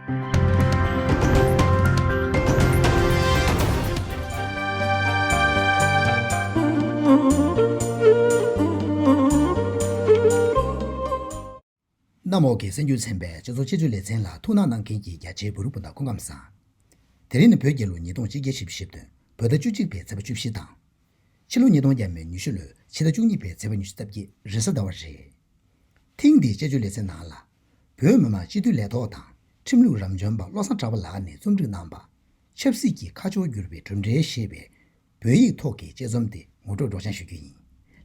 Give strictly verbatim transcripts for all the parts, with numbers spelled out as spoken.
གནམ་འོག་གི་གསར་འགྱུར་ཚན་པའི་སྤྱི་ཚོགས་དཔྱད་བརྗོད་ལེ་ཚན་ལ་ཐུགས་སྣང་གནང་མཁན་གྱི་རྒྱ་ཆེའི་བོད་རིགས་སྤུན་ཟླ་སྐུ་ཁམས་བཟང་། དེ་རིང་ནི་བོད་རྒྱལ་ལོ་ཉིས་སྟོང་ཆིག་བརྒྱ་བཞི་བཅུ་ཞེ་བདུན་བོད་ཟླ་བཅུ་གཅིག་པའི་ཚེས་པ་བཅུ་བཞི་དང་། ཕྱི་ལོ་ཉིས་སྟོང་བརྒྱ་མེད་ཉི་ཤུ་ལོའི་ཕྱི་ཟླ་བཅུ་གཉིས་པའི་ཚེས་པ་ཉི་ཤུ་རྩ་བརྒྱད་རེས་གཟའ་ཟླ་བ་རེད། ཐེངས་འདིའི་དཔྱད་བརྗོད་ལེ་ཚན་ནང་ལ། བོད་མི་མང་སྤྱི་འཐུས་ལས་ཐོག་དང་ཁྲིམས་ལུགས་རབ་འབྱམས་པ་བློ་བཟང་གྲགས་པ་ལགས་ནས་རྩོམ་སྒྲིག་གནང་པ། ཆབ་སྲིད་ཀྱི་ཁ་ཕྱོགས་བསྒྱུར་བའི་གྲུབ་འབྲས་ཞེས་པའི་བོད་ཡིག་ཐོག་གི་དཔྱད་རྩོམ་དེ་ངོ་སྤྲོད་སྒྲོག་སྦྱང་ཞུ་རྒྱུ་ཡིན།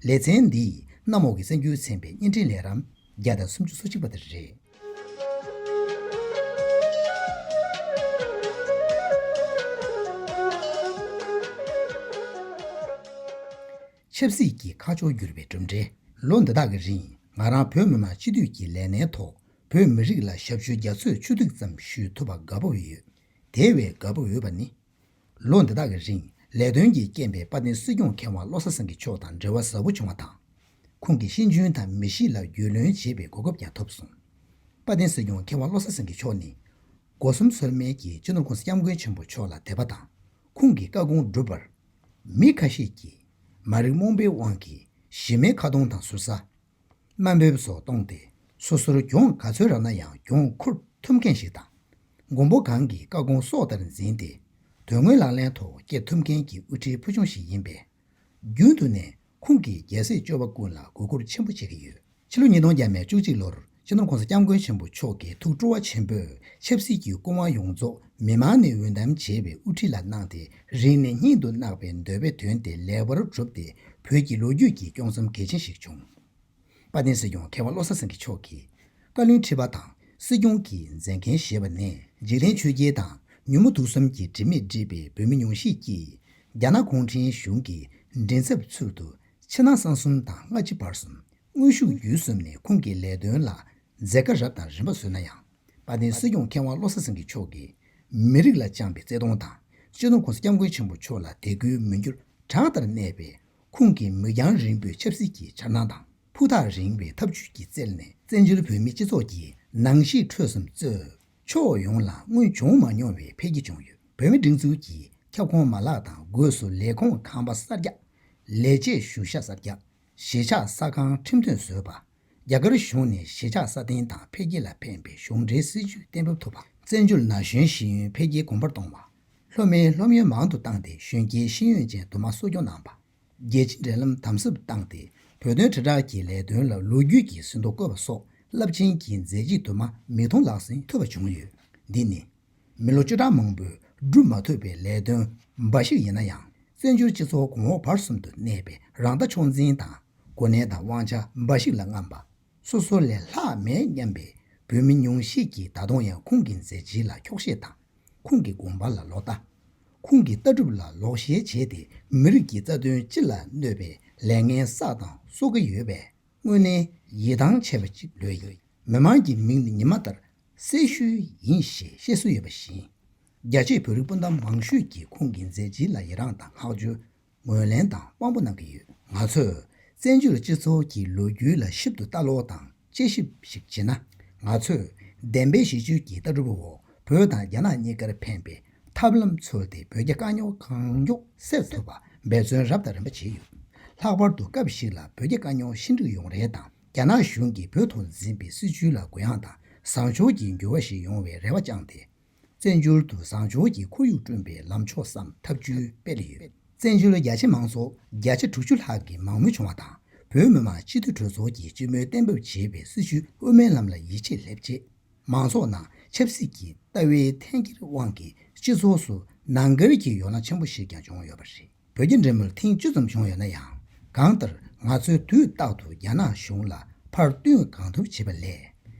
ལེ་ཚན་འདིས་གནམ་འོག་གི་གསར་འགྱུར་ཚན་པའི་བརྙན་འཕྲིན་ལས་རིམ་བརྒྱ་དང་སུམ་ཅུ་སོ་གཅིག་པ་དེ་རེད། ཆབ་སྲིད་ཀྱི་ཁ་ཕྱོགས་བསྒྱུར་བའི་གྲུབ་འབྲས། ལོ་འདི་དག་གི་རིང་ང་རང་བོད་མི་མང་སྤྱི་འཐུས་ཀྱི་ལས་གནས་ཐོག་བོད་མི་རིགས་ལ་ཞབས་ཞུ་རྒྱ་མཚོས་ཆུ་ཐིགས་ཙམ་ཞུ་ཐུབ་པ་དགའ་པོ་ཡོད། དེ་བས་དགའ་པོ་ཡོད་པ་ནི། ལོ་འདི་དག་གི་རིང་ལས་དོན་གྱི་རྐྱེན་པས་དཔལ་ལྡན་སྲིད་སྐྱོང་མཁས་དབང་བློ་བཟང་སེང་གེ་མཆོག་དང་འབྲེལ་བ་ཟབ་པོ་བྱུང་བ་དང་། ཁོང་གི་ཤེས་འཇོན་དང་མི་གཤིས་ལ་རྒྱུས་ལོན་བྱེད་པའི་གོ་སྐབས་ཀྱང་ཐོབ་སོང་། དཔལ་ལྡན་སྲིད་སྐྱོང་མཁས་དབང་བློ་བཟང་སེང་གེ་མཆོག་ནི། སྒོ་གསུམ་ཚང་མས་ཀྱིས་སྤྱི་ནོར་༸གོང་ས་༸སྐྱབས་མགོན་ཆེན་པོ་མཆོག་ལ་དད་པ་དང་། ཁོང་གི་བཀའ་དགོངས་སྒྲུབ་པར། མི་ཁ་ཤས་ཀྱིས་མ་རིག་རྨོངས་པའི་དབང་གིས་གཞི་མེད་ཁ་རྡུང་དང་ཟུར་ཟ། དམའ་འབེབས་སོགས་བཏང་སྟེ། སོ་སོར་གྱོང་ག་ཚོད་རག་ན་ཡང་གྱོང་ཁུར་ཐུབ་མཁན་ཞིག་དང་། མགོན་པོ་གང་གི་བཀའ་དགོངས་སྲོག་ལྟར་འཛིན་ཏེ། དོན་དངོས་ལག་ལེན་ཐོག་སྐྱེལ་ཐུབ་མཁན་གྱི་དབུ་ཁྲིད་ཕུལ་བྱུང་ཞིག་ཡིན་པས། རྒྱུན་དུ་ནས་ཁོང་གིས་རྒྱལ་སྲས་སྤྱོད་པ་ཀུན་ལ་གུས་བཀུར་ཆེན་པོ་བྱེད་ཀྱི་ཡོད། ཕྱི་ལོ་ཉིས་སྟོང་བརྒྱ་མེད་བཅུ་གཅིག་ལོར་སྤྱི་ནོར་༸གོང་ས་༸སྐྱབས་མགོན་ཆེན་པོ་མཆོག་གིས་ཐུགས་སྤྲོ་བ་ཆེན་པོས་ཆབ་སྲིད་ཀྱི་སྐུ་དབང་ཡོངས་རྫོགས་མི་མང་ནས་འོས་བདམས་བྱས་པའི་དབུ་ཁྲིད་ལ་གནང་སྟེ། རིང་ནས་སྙིང་དུ་བརྣག་པའི་འདོད་པའི་དོན་དེ་ལེགས་པར་གྲུབ་སྟེ། བོད་ཀྱི་ལོ་རྒྱུས་ཀྱི་སྐྱོང་མཚམས་གལ་ཆེན་ཞིག་བྱུང་། དཔལ་ལྡན་སྲིད་སྐྱོང་མཁས་དབང་བློ་བཟང་སེང་གེ་མཆོག་གིས་བཀའ་བློན་ཁྲི་པ་དང་སྲིད་སྐྱོང་གི་མཛད་འགན་བཞེས་པ་ནས། འཇིག་རྟེན་ཆོས་བརྒྱད་དང་ཉོན་མོངས་དུག་གསུམ་གྱི་དྲི་མས་བསྒྲིབས་པའི་བོད་མི་ཉུང་ཤས་ཀྱིས་རྒྱ་ནག་གུང་ཁྲན་གཞུང་གི་མགྲིན་ཚབ་ཚུལ་དུ་ཕྱི་ནང་གསང་གསུམ་དང་སྔ་ཕྱི་བར་གསུམ་དངོས་ཤུགས་བརྒྱུད་གསུམ་ནས་ཁོང་གི་ལས་དོན་ལ་མཛད་དཀའ་རབ་དང་རིམ་པ་བཟོས་ན་ཡང་། དཔལ་ལྡན་སྲིད་སྐྱོང་མཁས་དབང་བློ་བཟང་སེང་གེ་མཆོག་གིས་མི་རིགས་ལ་བཅངས་པའི་བརྩེ་དུང་དང་། སྤྱི་ནོར་༸གོང་ས་༸སྐྱབས་མགོན་ཆེན་པོ་མཆོག་ལ་དད་གུས་མོས་གུས་དྲག་ལྟར་གནས་པས། ཁོང་གི་མིག་རྒྱང་རིང་པོའི་ཆབ་སྲིད་ཀྱི་འཆར་སྣང་དང་། ཕུགས་ཐག་རིང་བའི་ཐབས་ཇུས་ཀྱི་རྩལ་ནས། བཙན་བྱོལ་བོད་མིའི་སྤྱི་ཚོགས་ཀྱི་ནང་ཤེད་འཕྲོད་གསུམ་གཙོས། ཕྱོགས་ཡོངས་ལ་སྔོན་བྱུང་མ་མྱོང་བའི་འཕེལ་རྒྱས་བྱུང་ཡོད། བོད་མིའི་སྒྲིག་འཛུགས་ཀྱི་ཁྱབ་ཁོངས་མ་ལག་དང་སྒོས་སུ་ལས་ཁུངས་ཁང་པ་གསར་རྒྱག་ལས་བྱེད་བཞུགས་ཤག་གསར་རྒྱག་གཞིས་ཆགས་གསར་ཁང་ཁྲིམས་མཐུན་བཟོས་པ། རྒྱ་གར་གཞུང་ནས་གཞིས་ཆགས་སྲ་བརྟན་དང་འཕེལ་རྒྱས་ལ་ཕན་པའི་གཞུང་འབྲེལ་སྲིད་ཇུས་གཏན་འབེབས་ཐུབ་པ། བཙན་བྱོལ་ན་གཞོན་ཤེས་ཡོན་འཕེལ་རྒྱས་གོང་འཕེལ་གཏོང་བ། སློབ་མའི་སློབ་ཡོན་མང་དུ་བཏང་སྟེ་གཞོན་སྐྱེས་ཤེས་ཡོན་ཅན་དུ་མ་གསོ་སྐྱོང་གནང་བ། རྒྱལ་སྤྱིའི་འབྲེལ་ལམ་དམ་ཟབ་བཏང་སྟེ། བོད་དོན་དྲིལ་བསྒྲགས་ཀྱི་ལས་དོན་ལ་ལོ་རྒྱུས་ཀྱི་ཟིན་ཐོ་བཀོད་པ་སོགས་རླབས་ཆེན་གྱི་མཛད་རྗེས་དུ་མ་མིག་མཐོང་ལག་ཟིན་ཐུབ་པ་བྱུང་ཡོད། འདི་ནི། མི་ལོ་བཅུ་ཕྲག་མང་པོས་བསྒྲུབ་མ་ཐུབ་པའི་ལས་དོན་འབའ་ཞིག་ཡིན་ན་ཡང་། བཙན་བྱོལ་སྤྱི་ཚོགས་གོང་འོག་བར་གསུམ་དུ་གནས་པའི་རང་ལྟ་མཆོག་འཛིན་དང་། གོ་གནས་དང་དབང་ཆ་འབའ་ཞིག་ལ་རྔམ་པ། སོ་སོ་ལས་ལྷག་མེད་སྙམ་པའི་བོད་མི་ཉུང་ཤས་ཀྱིས་ད་དུང་ཡང་ཁོང་གི་མཛད་རྗེས་ལ་འཁྱོག་བཤད་དང་། ཁོང་གི་དགོངས་པ་ལ་ལོག་ལྟ། ཁོང་གི་ལྟ་གྲུབ་ལ་ལོག་བཤད་བྱས་ཏེ། མི་རིགས་ཀྱི་རྩ་དོན་སྤྱི་ལ་གནོད་པའི་ལས་ངན་བསགས་དང་གསོག་གི་ཡོད་པས། དངོས་གནས་ཡིད་ཐང་ཆད་པ་ཅིག་ལོས་ཡོད། མི་མང་གི་མིག་ནི་ཉི་མ་ལྟར་གསལ་ཤོས་ཡིན་ཞེས་བཤད་སྲོལ་ཡོད་པ་བཞིན། རྒྱ་ཆེའི་བོད་རིགས་སྤུན་ཟླ་མང་ཤོས་ཀྱིས་ཁོང་གི་མཛད་རྗེས་ལ་ཡི་རངས་དང་བསྔགས་བརྗོད། ངོས་ལེན་དང་དཔང་པོ་གནང་གི་ཡོད། ང་ཚོས་བཙན་བྱོལ་སྤྱི་ཚོགས་ཀྱི་ལོ་རྒྱུས་ལ་ཞིབ་ཏུ་ལྟ་ཀློག་དང་དཔྱད་ཞིབ་ཞིག་བྱེད་ན། ང་ཚོས་བདེན་པའི་གཞི་བཅོལ་གྱི་ལྟ་གྲུབ་འོག་བོད་དང་རྒྱ་ནག་གཉིས་ཀར་ཕན་པའི་ཐབས་ལམ་འཚོལ་ཏེ། བོད་རྒྱ་དཀའ་རྙོག་གང་མགྱོགས་སེལ་ཐུབ་པ་འབད་བརྩོན་རབ་དང་རིམ་པ་བྱས་ཡོད། ལྷག་པར་དུ་སྐབས་ཤིག་ལ་བོད་རྒྱ་དཀའ་རྙོག་ཕྱིར་འགྲིག་ཡོང་རེས་དང་། རྒྱ་ནག་གཞུང་གིས་བོད་ཐོག་འཛིན་པའི་སྲིད་བྱུས་ལ་གུ་ཡངས་དང་བཟང་ཕྱོགས་ཀྱི་འགྱུར་བ་ཞིག་ཡོང་བའི་རེ་བ་བཅངས་ཏེ། བཙན་བྱོལ་དུ་བཟང་ཕྱོགས་ཀྱི་ཁོར་ཡུག་བསྐྲུན་པའི་ལམ་ཕྱོགས་སམ་ཐབས་ཇུས་སྤེལ་ཡོད། བཙན་བྱོལ་རྒྱ་ཆེ་མང་ཚོགས་བརྒྱ་ཆ་དྲུག་ཅུ་ལྷག་གིས་མང་མོས་བྱུང་བ་དང་། བོད་མི་མང་སྤྱི་འཐུས་གྲོས་ཚོགས་ཀྱིས་སྤྱི་མོས་གཏན་འབེབས་བྱས་པའི་སྲིད་བྱུས་དབུ་མའི་ལམ་ལ་ཡིད་ཆེས་སླེབས་རྗེས། མང་ཚོགས་ནང་ཆབ་སྲིད་ཀྱི་ལྟ་བའི་འཐེན་འཁྱེར་དབང་གིས་སྤྱི་ཚོགས་སུ་ནང་འགལ་གྱི་ཡོ་ལང་ཆེན་པོ་ཞིག་ཀྱང་བྱུང་ཡོད་པ་རེད། བོད་རྒྱ་འབྲེལ་མོལ་ཐེངས་བཅུ་ཙམ་བྱུང་ཡོད་ན་ཡང་། གང་ལྟར་ང་ཚོས་དུས་རྟག་ཏུ་རྒྱ་ནག་གཞུང་ལ་ཕར་བསྟུན་གང་ཐུབ་བྱེད་པ་ལས།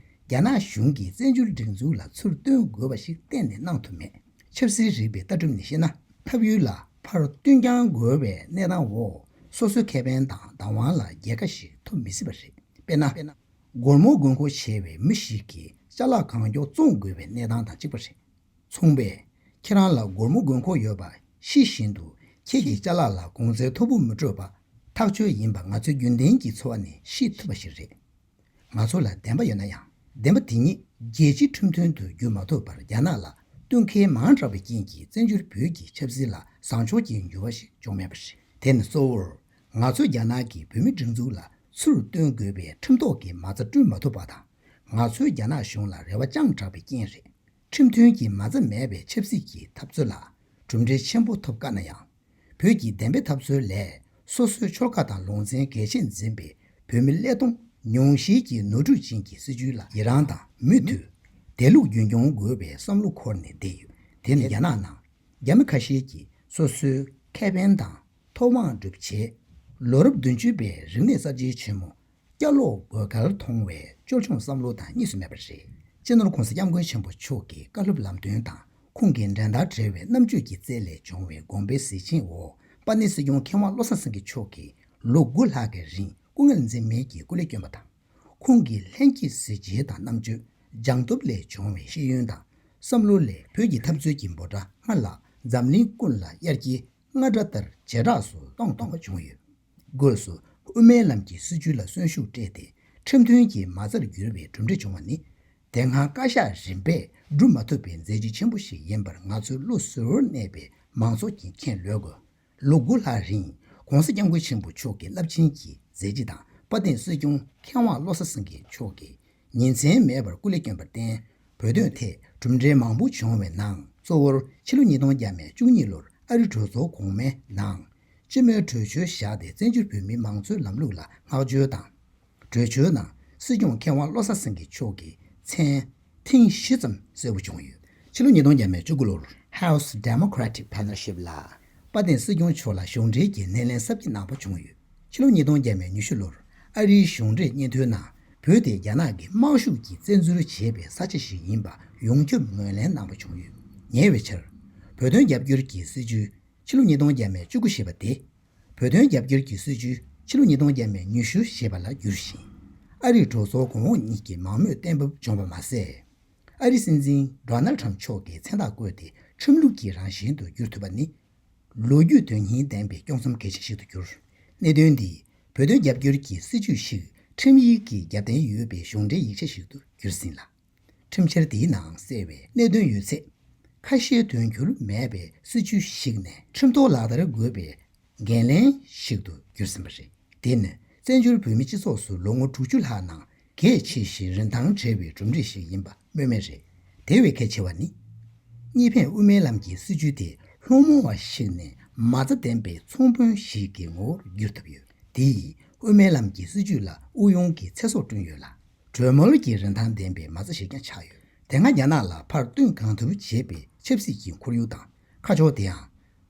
རྒྱ་ནག་གཞུང་གིས་བཙན་བྱོལ་སྒྲིག་འཛུགས་ལ་ཚུར་བསྟུན་དགོས་པ་ཞིག་གཏན་ནས་གནང་ཐུབ་མེད། ཆབ་སྲིད་རིག་པའི་ལྟ་གྲུབ་ནས་བཤད་ན། འཐབ་ཡུལ་ལ་ཕར་བསྟུན་རྐྱང་དགོས་པའི་གནས་སྟངས་འོག་སོ་སོའི་ཁེ་ཕན་དང་བདག་དབང་ལ་རྒྱལ་ཁ་ཞིག་ཐོབ་མི་སྲིད་པ་རེད། དཔེར་ན། སྒོར་མོ་དགོས་མཁོ་ཆེ་བའི་མི་ཞིག་གིས་ཅ་ལག་གང་མགྱོགས་བཙོང་དགོས་པའི་གནས་སྟངས་དང་གཅིག་པ་རེད། ཚོང་པས་ཁྱེད་རང་ལ་སྒོར་མོ་དགོས་མཁོ་ཡོད་པ་ཤེས་བཞིན་དུ། ཁྱེད་ཀྱི་ཅ་ལག་ལ་གོང་ཚད་མཐོ་པོ་མི་སྤྲོད་པ་ཐག་ཆོད་ཡིན་པ་ང་ཚོའི་རྒྱུན་ལྡན་གྱི་འཚོ་བ་ནས་ཤེས་ཐུབ་པ་ཞིག་རེད། ང་ཚོ་ལ་བདེན་པ་ཡོད་ན་ཡང་ བདེན་པ་དེ་ཉིད་རྒྱལ་སྤྱིའི་ཁྲིམས་མཐུན་དུ་བསྒྱུར་མ་ཐུབ་པར་རྒྱ་ནག་ལ་བསྟུན་མཁས་མང་དྲགས་པའི་རྐྱེན་གྱིས་བཙན་བྱོལ་བོད་ཀྱི་ཆབ་སྲིད་ལ་བཟང་ཕྱོགས་ཀྱི་འགྱུར་བ་ཞིག་བྱུང་མེད་པ་རེད། དེ་ནི་གཙོ་བོར་ང་ཚོས་རྒྱ་ནག་གིས་བོད་མིའི་སྒྲིག་འཛུགས་ལ་ཚུར་བསྟུན་དགོས་པའི་ཁྲིམས་ཐོག་གི་མ་རྩ་བསྐྲུན་མ་ཐུབ་པ་དང་། ང་ཚོས་རྒྱ་ནག་གཞུང་ལ་རེ་བ་བཅངས་དྲགས་པའི་རྐྱེན་རེད། ཁྲིམས་མཐུན་གྱི་མ་རྩ་མེད་པའི་ཆབ་སྲིད་ཀྱི་འཐབ་རྩོད་ལ་གྲུབ་འབྲས་ཆེན་པོ་ཐོབ་དཀའ་ན་ཡང་། བོད་ཀྱི་བདེན་པའི་འཐབ་རྩོད་ལས་སོ་སོའི་ཆོལ་ཁ་དང་ལུང་ཚན་གལ་ཆེར་འཛིན་པའི་བོད་མི་བློས་གཏོང་ཉུང་ཤས་ཀྱི་ནོར་འཁྲུལ་ཅན་གྱི་སྲིད་བྱུས་ལ་ཡི་རང་དང་མུ་མཐུད་དེ་ལུགས་རྒྱུན་སྐྱོང་དགོས་པའི་བསམ་བློ་འཁོར་ནས་བསྡད་ཡོད། དེ་ནི་རྒྱ་ནག་ནང་རྒྱ་མི་ཁ་ཤས་ཀྱིས་སོ་སོའི་ཁེ་ཕན་དང་ཐོབ་དབང་སྒྲུབ་ཆེད་ལོ་རབས་བདུན་ཅུ་པའི་རིག་གནས་གསར་བརྗེའི་ཆེན་མོ་བསྐྱར་ལོག་དགོས་གལ་མཐོང་བའི་སྐྱོར་བྱུང་བསམ་བློ་དང་གཉིས་སུ་མེད་པ་རེད། སྤྱི་ནོར་༸གོང་ས་༸སྐྱབས་མགོན་ཆེན་པོ་མཆོག་གི་བཀའ་སློབ་ལམ་སྟོན་དང་ཁོང་གི་འགྲན་ཟླར་བྲལ་བའི་རྣམ་དཔྱོད་ཀྱི་རྩལ་ལས་བྱུང་བའི་དགོངས་པའི་གཟི་བྱིན་འོག་དཔལ་ལྡན་སྲིད་སྐྱོང་མཁས་དབང་བློ་བཟང་སེང་གེ་མཆོག་གིས་ལོ་དགུ་ལྷག་གི་རིང་སྐུ་ངལ་འཛེམས་མེད་ཀྱིས་སྐུ་ལས་བསྐྱོན་པ་དང་། ཁོང་གི་ལྷན་སྐྱེས་གཟི་བརྗིད་དང་རྣམ་དཔྱོད། སྦྱངས་སྟོབས་ལས་བྱུང་བའི་ཤེས་ཡོན་དང་བསམ་བློ་ལས་བོད་ཀྱི་འཐབ་རྩོད་ཀྱི་འབོད་སྒྲ་སྔར་ལྷག་འཛམ་གླིང་ཀུན་ལ་དབྱར་སྐྱེས་རྔ་སྒྲ་ལྟར་ཇེ་གྲགས་སུ་གཏོང་གཏོང་བ་བྱུང་ཡོད། སྒོས་སུ་དབུ་མའི་ལམ་གྱི་སྲིད་བྱུས་ལ་གསོན་ཤུགས་སྤྲད་དེ་ཁྲིམས་མཐུན་གྱི་མ་རྩར་གྱུར་པའི་གྲུབ་འབྲས་བྱུང་བ་ནི། དེ་སྔ་བཀའ་ཤག་རིམ་པས་སྒྲུབ་མ་ཐུབ་པའི་མཛད་རྗེས་ཆེན་པོ་ཞིག་ཡིན་པར་ང་ཚོས་བློ་གཟུར་བོར་གནས་པའི་མང་ཚོགས་ཀྱིས་མཁྱེན་ལོས་དགོས། ལོ་དགུ་ལྷག་རིང་༸གོང་ས་༸སྐྱབས་མགོན་ཆེན་པོ་མཆོག་གི་རླབས་ཆེན་གྱི་མཛད་རྗེས་དང་དཔལ་ལྡན་སྲིད་སྐྱོང་མཁས་དབང་བློ་བཟང་སེང་གེ་མཆོག་གི་ཉིན་མཚན་མེད་པར་སྐུ་ལས་བསྐྱོན་པར་བརྟེན། བོད་དོན་ཐད་གྲུབ་འབྲས་མང་པོ་བྱུང་བའི་ནང་གཙོ་བོར་ཕྱི་ལོ་ཉིས་སྟོང་བརྒྱ་མེད་བཅུ་གཉིས་ལོར་ཨ་རི་གྲོས་ཚོགས་གོང་མའི་ནང་སྤྱི་མོས་གྲོས་ཆོད་བཞག་སྟེ་བཙན་བྱོལ་བོད་མིའི་མང་གཙོའི་ལམ་ལུགས་ལ་བསྔགས་བརྗོད་དང་། གྲོས་ཆོད་ནང་སྲིད་སྐྱོང་མཁས་དབང་བློ་བཟང་སེང་གེ་མཆོག་གི་མཚན་ཐེངས་བཞི་ཙམ་གསལ་པོ་བྱུང་ཡོད། ཕྱི་ལོ་ཉིས་སྟོང་བརྒྱ་མེད་བཅུ་དགུ་ལོར་House Democratic Partnership ལ་དཔལ་ལྡན་སྲིད་སྐྱོང་མཆོག་ལ་གཞུང་འབྲེལ་གྱི་སྣེ་ལེན་གཟབ་རྒྱས་གནང་པ་བྱུང་ཡོད། ཕྱི་ལོ་ཉིས་སྟོང་བརྒྱ་མེད་ཉི་ཤུ་ལོར་ཨ་རིའི་གཞུང་འབྲེལ་སྙན་ཐོའི་ནང་བོད་དེ་རྒྱ་ནག་གི་དམག་ཤུགས་ཀྱིས་བཙན་འཛུལ་བྱས་པའི་ས་ཆ་ཞིག་ཡིན་པ་ཡོངས་ཁྱབ་ངོས་ལེན་གནང་པ་བྱུང་ཡོད། ཉེ་བའི་ཆར་བོད་དོན་རྒྱབ་སྐྱོར་གྱི་སྲིད་བྱུས་ཕྱི་ལོ་ཉིས་སྟོང་བརྒྱ་མེད་བཅུ་དགུ་ཞེས་པ་དེ། བོད་དོན་རྒྱབ་སྐྱོར་གྱི་སྲིད་བྱུས་ཕྱི་ལོ་ཉིས་སྟོང་བརྒྱ་མེད་ཉི་ཤུ་ཞེས་པ་ལ་བསྒྱུར་ཞིང་། ཨ་རིའི་གྲོས་ཚོགས་གོང་འོག་གཉིས་ཀྱི་མང་མོས་གཏན་འབེབས་བྱུང་བ་མ་ཟད། ཨ་རིའི་སྲིད་འཛིན་ཌོ་ནལ་ཁྲམ་མཆོག་གིས་མཚན་རྟགས་བཀོད་དེ་ཁྲིམས་ལུགས་ཀྱི་རང་བཞིན་དུ་བསྒྱུར་ཐུབ་པ་ནི། ལོ་རྒྱུས་དོན་སྙིང་ལྡན་པའི་སྐྱོང་མཚམས་གལ་ཆེན་ཞིག་ཏུ་གྱུར། གནད་དོན་འདིས་བོད་དོན་རྒྱབ་སྐྱོར་གྱི་སྲིད་བྱུས་ཤིག་ཁྲིམས་ཡིག་གི་རྒྱབ་རྟེན་ཡོད་པའི་གཞུང་འབྲེལ་ཡིག་ཆ་ཞིག་ཏུ་གྱུར་ཟིན་ལ། ཁྲིམས་འཆར་དེའི་ནང་གསལ་བའི་གནད་དོན་ཡོད་ཚད། ཁ་ཞེ་དོན་འགྱུར་མེད་པའི་སྲིད་བྱུས་ཤིག་ནས་ཁྲིམས་ཐོག་ལག་བསྟར་དགོས་པའི་འགན་ལེན་ཞིག་ཏུ་གྱུར་ཟིན་པ་རེད། དེ་ནི་བཙན་བྱོལ་བོད་མིའི་སྤྱི་ཚོགས་སུ་ལོ་ངོ་དྲུག་ཅུ་ལྷག་ནང་གལ་ཆེ་ཞིང་རིན་ཐང་བྲལ་བའི་གྲུབ་འབྲས་ཤིག་ཡིན་པ་སྨོས་མེད་རེད། དེ་བས་གལ་ཆེ་བ་ནི། གཉིས་ཕན་དབུ་མའི་ལམ་གྱི་སྲིད་བྱུས་དེ་སློང་མོ་བ་ཞིག་ནས་མ་རྩ་ལྡན་པའི་ཚོང་དཔོན་ཞིག་གི་ངོ་བོར་བསྒྱུར་ཐུབ་ཡོད། དེ་ཡིས་དབུ་མའི་ལམ་གྱི་སྲིད་བྱུས་ལ་དབུགས་དབྱུང་གི་ཚེ་སྲོག་བསྐྲུན་ཡོད་ལ། གྲོས་མོལ་གྱི་རིན་ཐང་ལྡན་པའི་མ་རྩ་ཞིག་ཀྱང་ཆགས་ཡོད། དེ་སྔ་རྒྱ་ནག་ལ་ཕར་བསྟུན་གང་ཐུབ་བྱེད་པའི་ཆབ་སྲིད་ཀྱི་ཁོར་ཡུག་དང་ཁ་ཕྱོགས་དེའང་།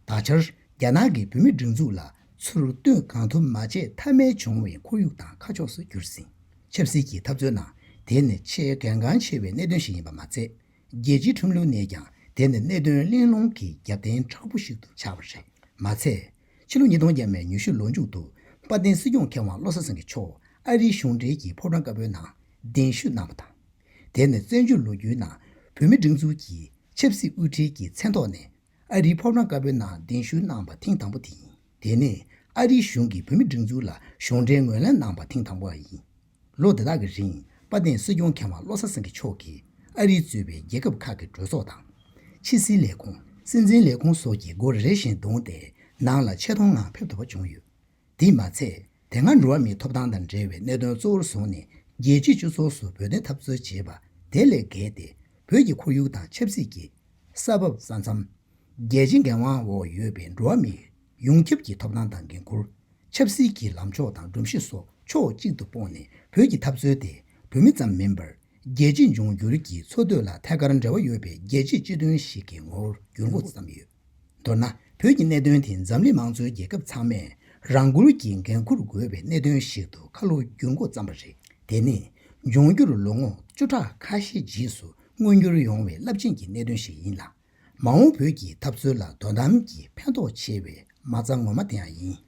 ད་ཆར་རྒྱ་ནག་གིས་བོད་མིའི་སྒྲིག་འཛུགས་ལ་ཚུར་བསྟུན་གང་ཐུབ་མ་བྱས་ཐབས་མེད་བྱུང་བའི་ཁོར་ཡུག་དང་ཁ་ཕྱོགས་སུ་གྱུར་ཟིན། ཆབ་སྲིད་ཀྱི་འཐབ་རྩོད་ནང་དེ་ནི་ཆེས་གལ་འགངས་ཆེ་བའི་གནད་དོན་ཞིག་ཡིན་པ་མ་ཚད། རྒྱལ་སྤྱིའི་ཁྲིམས་ལུགས་ནས་ཀྱང་དེ་ནི་གནད་དོན་གླེང་སློང་གི་རྒྱབ་རྟེན་མཁྲེགས་པོ་ཞིག་ཏུ་ཆགས་པ་རེད། མ་ཚད། ཕྱི་ལོ་ཉིས་སྟོང་བརྒྱ་མེད་ཉི་ཤུ་ལོ་མཇུག་ཏུ་དཔལ་ལྡན་སྲིད་སྐྱོང་མཁས་དབང་བློ་བཟང་སེང་གེ་མཆོག་ཨ་རིའི་གཞུང་འབྲེལ་གྱི་ཕོ་བྲང་དཀར་པོའི་ནང་གདན་ཞུ་གནང་བ་དང་། དེ་ནི་བཙན་བྱོལ་ལོ་རྒྱུས་ནང་བོད་མིའི་སྒྲིག་འཛུགས་ཀྱི་ཆབ་སྲིད་དབུ་ཁྲིད་ཀྱི་མཚན་ཐོག་ནས་ཨ་རིའི་ཕོ་བྲང་དཀར་པོའི་ནང་གདན་ཞུ་གནང་བ་ཐེངས་དང་པོ་དེ་ཡིན། དེ་ནི་ཨ་རིའི་གཞུང་གིས་བོད་མིའི་སྒྲིག་འཛུགས་ལ་གཞུང་འབྲེལ་ངོས་ལེན་གནང་བ་ཐེངས་དང་པོ་ཡིན། ལོ་འདི་དག་གི་རིང་དཔལ་ལྡན་སྲིད་སྐྱོང་མཁས་དབང་བློ་བཟང་སེང་གེ་མཆོག་གིས་ཨ་རིས་གཙོས་པའི་རྒྱལ་ཁབ་ཁག་གི་གྲོས་ཚོགས་དང་། ཕྱི་སྲིད་ལས་ཁུངས། སྲིད་འཛིན་ལས་ཁུངས་སོགས་ཀྱི་སྒོ་རེ་བཞིན་བརྡུངས་ཏེ་ནང་ལ་ཆེ་མཐོང་ངང་ཕེབས་ཐུབ་པ་བྱུང་ཡོད། དེས་མ་ཚད། དེ་སྔ་འགྲོ་བ་མིའི་ཐོབ་ཐང་དང་འབྲེལ་བའི་གནད་དོན་གཙོ་བོར་བཟུང་ནས་རྒྱལ་སྤྱིའི་སྤྱི་ཚོགས་སུ་བོད་དོན་འཐབ་རྩོད་བྱེད་པ་དེ་ལས་བརྒལ་ཏེ་བོད་ཀྱི་ཁོར་ཡུག་དང་ཆབ་སྲིད་ཀྱི་ས་བབ་ས་མཚམས། རྒྱལ་སྤྱིའི་འགན་དབང་འོག་ཡོད་པའི་འགྲོ་བ་མིའི་ཡོངས་ཁྱབ་ཀྱི་ཐོབ་ཐང་དང་འགན་ཁུར། ཆབ་སྲིད་ཀྱི་ལངས་ཕྱོགས་དང་སྒྲོམ་གཞི་སོགས་ཕྱོགས་གཅིག་ཏུ་སྤུངས་ནས་བོད་ཀྱི་འཐབ་རྩོད་དེ་བོད་མི་ཙམ་མིན་པར་རྒྱལ་སྤྱིའི་འབྱུང་འགྱུར་གྱི་འཚོ་སྡོད་ལ་ཐད་ཀར་འབྲེལ་བ་ཡོད་པའི་རྒྱལ་སྤྱིའི་སྤྱི་དོན་ཞིག་གི་ངོ་བོར་འགྱུར་འགོ་བརྩམས་ཡོད། མདོར་ན། བོད་ཀྱི་གནད་དོན་དེ་འཛམ་གླིང་མང་གཙོའི་རྒྱལ་ཁབ་ཚང་མས་རང་འགུལ་གྱིས་འགན་འཁུར་དགོས་པའི་གནད་དོན་ཞིག་ཏུ་ཁ་ལོ་བསྒྱུར་འགོ་བརྩམས་པ་རེད། དེ་ནི་འབྱུང་འགྱུར་ལོ་ངོ་བཅུ་ཕྲག་ཁ་ཤས་རྗེས་སུ་མངོན་འགྱུར་ཡོང་བའི་རླབས་ཆེན་གྱི་གནད་དོན་ཞིག་ཡིན་ལ། མ་འོངས་བོད་ཀྱི་འཐབ་རྩོད་ལ་དོ་དམ་གྱི་ཕན་ཐོགས་ཆེ་བའི་མ་རྩ་ངོ་མ་དེའང་ཡིན།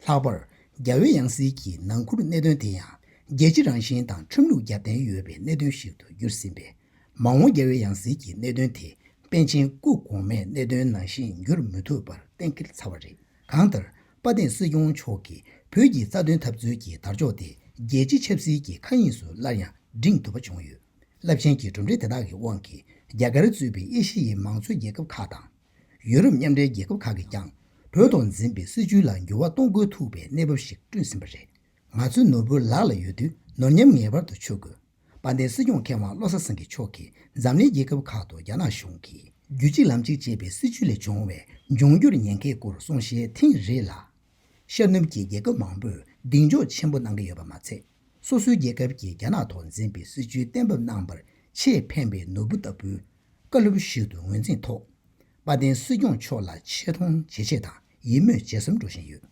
ལྷག་པར། རྒྱལ་བའི་ཡང་སྲིད་ཀྱི་ནང་ཁུལ་གནད་དོན་དེ་ཡང་རྒྱལ་སྤྱི་རང་བཞིན་དང་ཁྲིམས་ལུགས་རྒྱབ་རྟེན་ཡོད་པའི་གནད་དོན་ཞིག་ཏུ་གྱུར་ཟིན་པས། མ་འོངས་རྒྱལ་བའི་ཡང་སྲིད་ཀྱི་གནད་དོན་དེ་པཎ་ཆེན་སྐུ་གོང་མའི་གནད་དོན་ནང་བཞིན་འགྱུར་མི་ཐུབ་པར་གཏན་འཁེལ་ཚར་བ་རེད། གང་ལྟར། དཔལ་ལྡན་སྲིད་སྐྱོང་མཆོག་གིས་བོད་ཀྱི་རྩ་དོན་འཐབ་རྩོད་ཀྱི་དར་ལྕོག་དེ་རྒྱལ་སྤྱིའི་ཆབ་སྲིད་ཀྱི་མཁའ་དབྱིངས་སུ་སླར་ཡང་བསྒྲེངས་ཐུབ་པ་བྱུང་ཡོད། རླབས་ཆེན་གྱི་གྲུབ་འབྲས་དེ་དག་གི་དབང་གིས་རྒྱ་གར་གཙོས་པའི་ཨེ་ཤི་ཡའི་མང་གཙོའི་རྒྱལ་ཁབ་ཁག་དང་། ཡུ་རོབ་མཉམ་འབྲེལ་རྒྱལ་ཁབ་ཁག་གིས་ཀྱང་བོད་ཐོག་འཛིན་པའི་སྲིད་བྱུས་ལ་འགྱུར་བ་གཏོང་དགོས་ཐུག་པའི་གནས་བབ་ཞིག་བསྐྲུན་ཟིན་པ་རེད། ང་ཚོའི་ནོར་བུ་ལག་ལ་ཡོད་དུས་ནོར་ཉམས་ངེས་པར་དུ་འཁྱོལ་དགོས། དཔལ་ལྡན་སྲིད་སྐྱོང་མཁས་དབང་བློ་བཟང་སེང་གེ་མཆོག་གིས་འཛམ་གླིང་རྒྱལ་ཁབ་ཁག་ཏུ་རྒྱ་ནག་གཞུང་གིས་རྒྱུད་གཅིག་ལམ་གཅིག་ཅེས་པའི་སྲིད་བྱུས་ལས་བྱུང་བའི་འབྱུང་འགྱུར་ཉེན་ཁའི་སྐོར་གསུང་བཤད་ཐེངས་རེ་ལ། ཤར་ནུབ་ཀྱི་རྒྱལ་ཁབ་མང་པོས་གདེང་འཇོག་ཆེན་པོ་གནང་གི་ཡོད་པ་མ་ཚད། སོ་སོའི་རྒྱལ་ཁབ་ཀྱིས་རྒྱ་ནག་ཐོག་འཛིན་པའི་སྲིད་བྱུས་གཏན་འབེབས་གནང་བར་ཆེས་ཕན་པའི་ནོར་བུ་ལྟ་བུའི་བཀའ་སློབ་ཞིག་ཏུ་ངོས་འཛིན་ཐོག་དཔལ་ལྡན་སྲིད་སྐྱོང་མཆོག་ལ་ཆེ་མཐོང་ཇེ་ཆེ་དང་ཡིད་སྨོན་ཇེ་གསུམ་འགྲོ་བཞིན་ཡོད།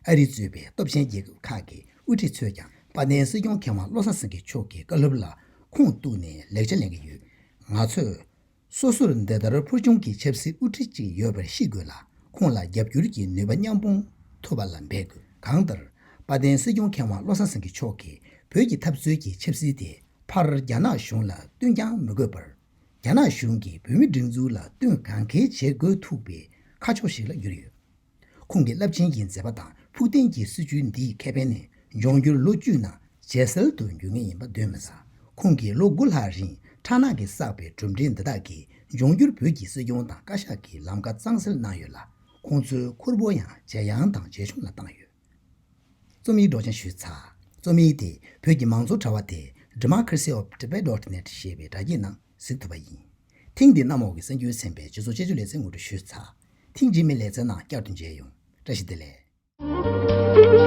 ཨ་རི་གཙོས་པའི་སྟོབས་ཆེན་རྒྱལ་ཁབ་ཁག་གི་དབུ་ཁྲིད་ཚོས་ཀྱང་དཔལ་ལྡན་སྲིད་སྐྱོང་མཁས་དབང་བློ་བཟང་སེང་གེ་མཆོག་གི་བཀའ་སློབ་ལ་ཁུངས་གཏུགས་ནས་ལེགས་ཆ་ལེན་གྱི་ཡོད། ང་ཚོས་སོ་སོར་འདི་ལྟར་ཕུལ་བྱུང་གི་ཆབ་སྲིད་དབུ་ཁྲིད་ཅིག་ཡོད་པར་ཤེས་དགོས་ལ། ཁོང་ལ་རྒྱབ་སྐྱོར་གྱི་ནུས་པ་མཉམ་སྤུངས་ཐུབ་པ་ལ་འབད་དགོས། གང་ལྟར། དཔལ་ལྡན་སྲིད་སྐྱོང་མཁས་དབང་བློ་བཟང་སེང་གེ་མཆོག་གིས་བོད་ཀྱི་འཐབ་རྩོད་ཀྱི་ཆབ་སྲིད་དེ་ཕར་རྒྱ་ནག་གཞུང་ལ་བསྟུན་ཀྱང་མི་དགོས་པར། རྒྱ་ནག་གཞུང་གིས་བོད་མིའི་སྒྲིག་འཛུགས་ལ་བསྟུན་གང་གལ་བྱེད་དགོས་ཐུག་པའི་ཁ་ཕྱོགས་ཤིག་ལ་གྱུར་ཡོད། ཁོང་གི་རླབས་ཆེན་གྱི་མཛད་པ་དང་ཕུགས་བརྟན་གྱི་སྲིད་བྱུས་འདིའི་ཁེ་ཕན་ནི་འབྱུང་འགྱུར་ལོ་བཅུའི་ནང་ཇེ་གསལ་དུ་འགྱུར་ངེས་ཡིན་པ་གདོན་མི་ཟ། ཁོང་གིས་ལོ་དགུ་ལྷག་རིང་ཁྲག་ནག་གིས་བསགས་པའི་གྲུབ་འབྲས་འདི་དག་གིས་འབྱུང་འགྱུར་བོད་ཀྱི་སྲིད་སྐྱོང་དང་བཀའ་ཤག་གི་ལམ་ཁ་གཙང་སེལ་གནང་ཡོད་ལ། ཁོང་ཚོའི་ཁུར་པོ་ཡང་ཇེ་ཡང་དང་ཇེ་ཆུང་ལ་བཏང་ཡོད། རྩོམ་ཡིག་སྒྲོག་སྦྱང་ཞུས་ཚར། རྩོམ་ཡིག་དེ་བོད་ཀྱི་མང་གཙོ་དྲ་བ་སྟེ་democracy of tibet dot net ཞེས་པའི་དྲ་རྒྱའི་ནང་གཟིགས་ཐུབ་པ་ཡིན། ཐེངས་འདིའི་གནམ་འོག་གི་གསར་འགྱུར་ཚན་པའི་སྤྱི་ཚོགས་དཔྱད་བརྗོད་ལེ་ཚན་ངོ་སྤྲོད་ཞུས་ཚར། ཐེངས་རྗེས་མའི་ལེ་ཚན་ནང་བསྐྱར་དུ་མཇལ་ཡོང་། བཀྲ་ཤིས་བདེ་ལེགས།